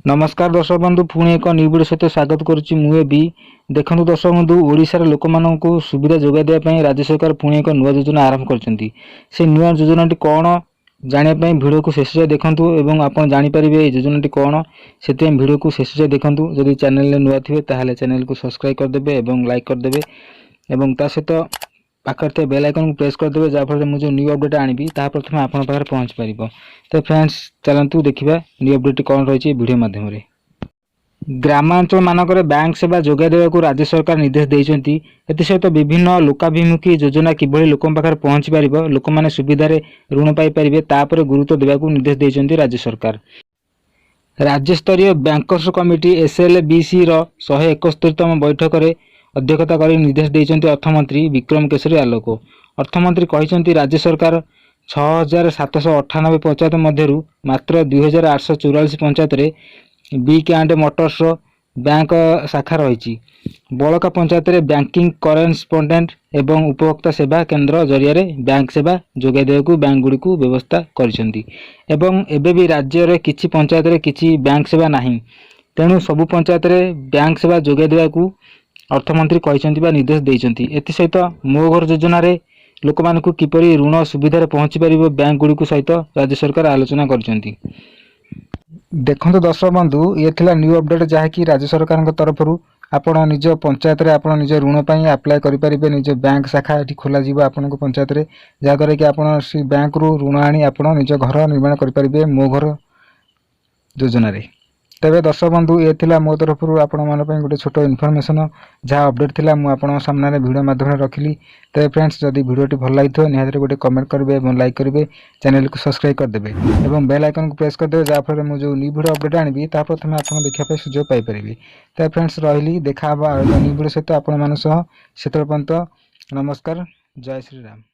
ନମସ୍କାର ଦର୍ଶକ ବନ୍ଧୁ, ପୁଣି ଏକ ନ୍ୟୁ ଭିଡ଼ିଓ ସହିତ ସ୍ୱାଗତ କରୁଛି ମୁଁ ଏ ବି। ଦେଖନ୍ତୁ ଦର୍ଶକ ବନ୍ଧୁ, ଓଡ଼ିଶାର ଲୋକମାନଙ୍କୁ ସୁବିଧା ଯୋଗାଇ ଦେବା ପାଇଁ ରାଜ୍ୟ ସରକାର ପୁଣି ଏକ ନୂଆ ଯୋଜନା ଆରମ୍ଭ କରିଛନ୍ତି। ସେ ନୂଆ ଯୋଜନାଟି କ'ଣ ଜାଣିବା ପାଇଁ ଭିଡ଼ିଓକୁ ଶେଷ ଯାଏ ଦେଖନ୍ତୁ ଏବଂ ଆପଣ ଜାଣିପାରିବେ ଏଇ ଯୋଜନାଟି କ'ଣ। ସେଥିପାଇଁ ଭିଡ଼ିଓକୁ ଶେଷ ଯାଏ ଦେଖନ୍ତୁ। ଯଦି ଚ୍ୟାନେଲରେ ନୂଆ ଥିବେ, ତାହେଲେ ଚ୍ୟାନେଲକୁ ସବସ୍କ୍ରାଇବ୍ କରିଦେବେ ଏବଂ ଲାଇକ୍ କରିଦେବେ ଏବଂ ତା ସହିତ ପାଖରେ ଥିବା ବେଲ୍ ଆଇକନ୍କୁ ପ୍ରେସ୍ କରିଦେବେ, ଯାହାଫଳରେ ମୁଁ ଯେଉଁ ନ୍ୟୁ ଅପଡ଼େଟ୍ ଆଣିବି, ତାହା ପ୍ରଥମେ ଆପଣଙ୍କ ପାଖରେ ପହଞ୍ଚି ପାରିବ। ତ ଫ୍ରେଣ୍ଡସ୍, ଚାଲନ୍ତୁ ଦେଖିବା ନ୍ୟୁ ଅପଡ଼େଟ୍ କ'ଣ ରହିଛି ଭିଡ଼ିଓ ମାଧ୍ୟମରେ। ଗ୍ରାମାଞ୍ଚଳ ମାନଙ୍କରେ ବ୍ୟାଙ୍କ ସେବା ଯୋଗାଇ ଦେବାକୁ ରାଜ୍ୟ ସରକାର ନିର୍ଦ୍ଦେଶ ଦେଇଛନ୍ତି। ଏଥିସହିତ ବିଭିନ୍ନ ଲୋକାଭିମୁଖୀ ଯୋଜନା କିଭଳି ଲୋକଙ୍କ ପାଖରେ ପହଞ୍ଚି ପାରିବ, ଲୋକମାନେ ସୁବିଧାରେ ଋଣ ପାଇପାରିବେ, ତା ଉପରେ ଗୁରୁତ୍ୱ ଦେବାକୁ ନିର୍ଦ୍ଦେଶ ଦେଇଛନ୍ତି ରାଜ୍ୟ ସରକାର। ରାଜ୍ୟସ୍ତରୀୟ ବ୍ୟାଙ୍କର୍ସ କମିଟି ଏସ୍ଏଲ୍ବିସିର 171ତମ ବୈଠକରେ ଅଧ୍ୟକ୍ଷତା କରି ନିର୍ଦ୍ଦେଶ ଦେଇଛନ୍ତି ଅର୍ଥମନ୍ତ୍ରୀ ବିକ୍ରମ କେଶରୀ ଆଲୋକ। ଅର୍ଥମନ୍ତ୍ରୀ କହିଛନ୍ତି, ରାଜ୍ୟ ସରକାର 6798 ପଞ୍ଚାୟତ ମଧ୍ୟରୁ ମାତ୍ର 2844 ପଞ୍ଚାୟତରେ ବ୍ରିକ୍ ଆଣ୍ଡ ମର୍ଟାର ବ୍ୟାଙ୍କ ଶାଖା ରହିଛି। ବଳକା ପଞ୍ଚାୟତରେ ବ୍ୟାଙ୍କିଂ କରେସ୍ପଣ୍ଡେଣ୍ଟ ଏବଂ ଉପଭୋକ୍ତା ସେବା କେନ୍ଦ୍ର ଜରିଆରେ ବ୍ୟାଙ୍କ ସେବା ଯୋଗାଇ ଦେବାକୁ ବ୍ୟାଙ୍କଗୁଡ଼ିକୁ ବ୍ୟବସ୍ଥା କରିଛନ୍ତି ଏବଂ ଏବେ ବି ରାଜ୍ୟରେ କିଛି ପଞ୍ଚାୟତରେ କିଛି ବ୍ୟାଙ୍କ ସେବା ନାହିଁ। ତେଣୁ ସବୁ ପଞ୍ଚାୟତରେ ବ୍ୟାଙ୍କ ସେବା ଯୋଗାଇ ଦେବାକୁ ଅର୍ଥମନ୍ତ୍ରୀ କହିଛନ୍ତି ବା ନିର୍ଦ୍ଦେଶ ଦେଇଛନ୍ତି। ଏଥିସହିତ ମୋ ଘର ଯୋଜନାରେ ଲୋକମାନଙ୍କୁ କିପରି ଋଣ ସୁବିଧାରେ ପହଞ୍ଚି ପାରିବ, ବ୍ୟାଙ୍କଗୁଡ଼ିକ ସହିତ ରାଜ୍ୟ ସରକାର ଆଲୋଚନା କରିଛନ୍ତି। ଦେଖନ୍ତୁ ଦର୍ଶକ ବନ୍ଧୁ, ଇଏ ଥିଲା ନ୍ୟୁ ଅପଡ଼େଟ୍, ଯାହାକି ରାଜ୍ୟ ସରକାରଙ୍କ ତରଫରୁ ଆପଣ ନିଜ ପଞ୍ଚାୟତରେ ଆପଣ ନିଜ ଋଣ ପାଇଁ ଆପ୍ଲାଏ କରିପାରିବେ। ନିଜ ବ୍ୟାଙ୍କ ଶାଖା ଏଠି ଖୋଲାଯିବ ଆପଣଙ୍କ ପଞ୍ଚାୟତରେ, ଯାହାଦ୍ୱାରା କି ଆପଣ ସେ ବ୍ୟାଙ୍କରୁ ଋଣ ଆଣି ଆପଣ ନିଜ ଘର ନିର୍ମାଣ କରିପାରିବେ ମୋ ଘର ଯୋଜନାରେ। ତେବେ ଦର୍ଶକ ବନ୍ଧୁ, ଏ ଥିଲା ମୋ ତରଫରୁ ଆପଣମାନଙ୍କ ପାଇଁ ଗୋଟେ ଛୋଟ ଇନଫର୍ମେସନ୍। ଯାହା ଅପଡ଼େଟ୍ ଥିଲା, ମୁଁ ଆପଣଙ୍କ ସାମ୍ନାରେ ଭିଡ଼ିଓ ମାଧ୍ୟମରେ ରଖିଲି। ତେବେ ଫ୍ରେଣ୍ଡସ୍, ଯଦି ଭିଡ଼ିଓଟି ଭଲ ଲାଗିଥିବ, ନିହାତି ଗୋଟେ କମେଣ୍ଟ କରିବେ ଏବଂ ଲାଇକ୍ କରିବେ, ଚ୍ୟାନେଲକୁ ସବସ୍କ୍ରାଇବ୍ କରିଦେବେ ଏବଂ ବେଲ୍ ଆଇକନ୍କୁ ପ୍ରେସ୍ କରିଦେବେ, ଯାହାଫଳରେ ମୁଁ ଯେଉଁ ନ୍ୟୁ ଭିଡ଼ିଓ ଅପଡ଼େଟ୍ ଆଣିବି, ତାହା ପ୍ରଥମେ ଆପଣ ଦେଖିବା ପାଇଁ ସୁଯୋଗ ପାଇପାରିବେ। ତେବେ ଫ୍ରେଣ୍ଡସ୍, ରହିଲି। ଦେଖା ହେବ ଆଉ ଏକ ନ୍ୟୁ ଭିଡ଼ିଓ ସହିତ ଆପଣମାନଙ୍କ ସହ। ସେତେବେଳେ ପର୍ଯ୍ୟନ୍ତ ନମସ୍କାର, ଜୟ ଶ୍ରୀରାମ।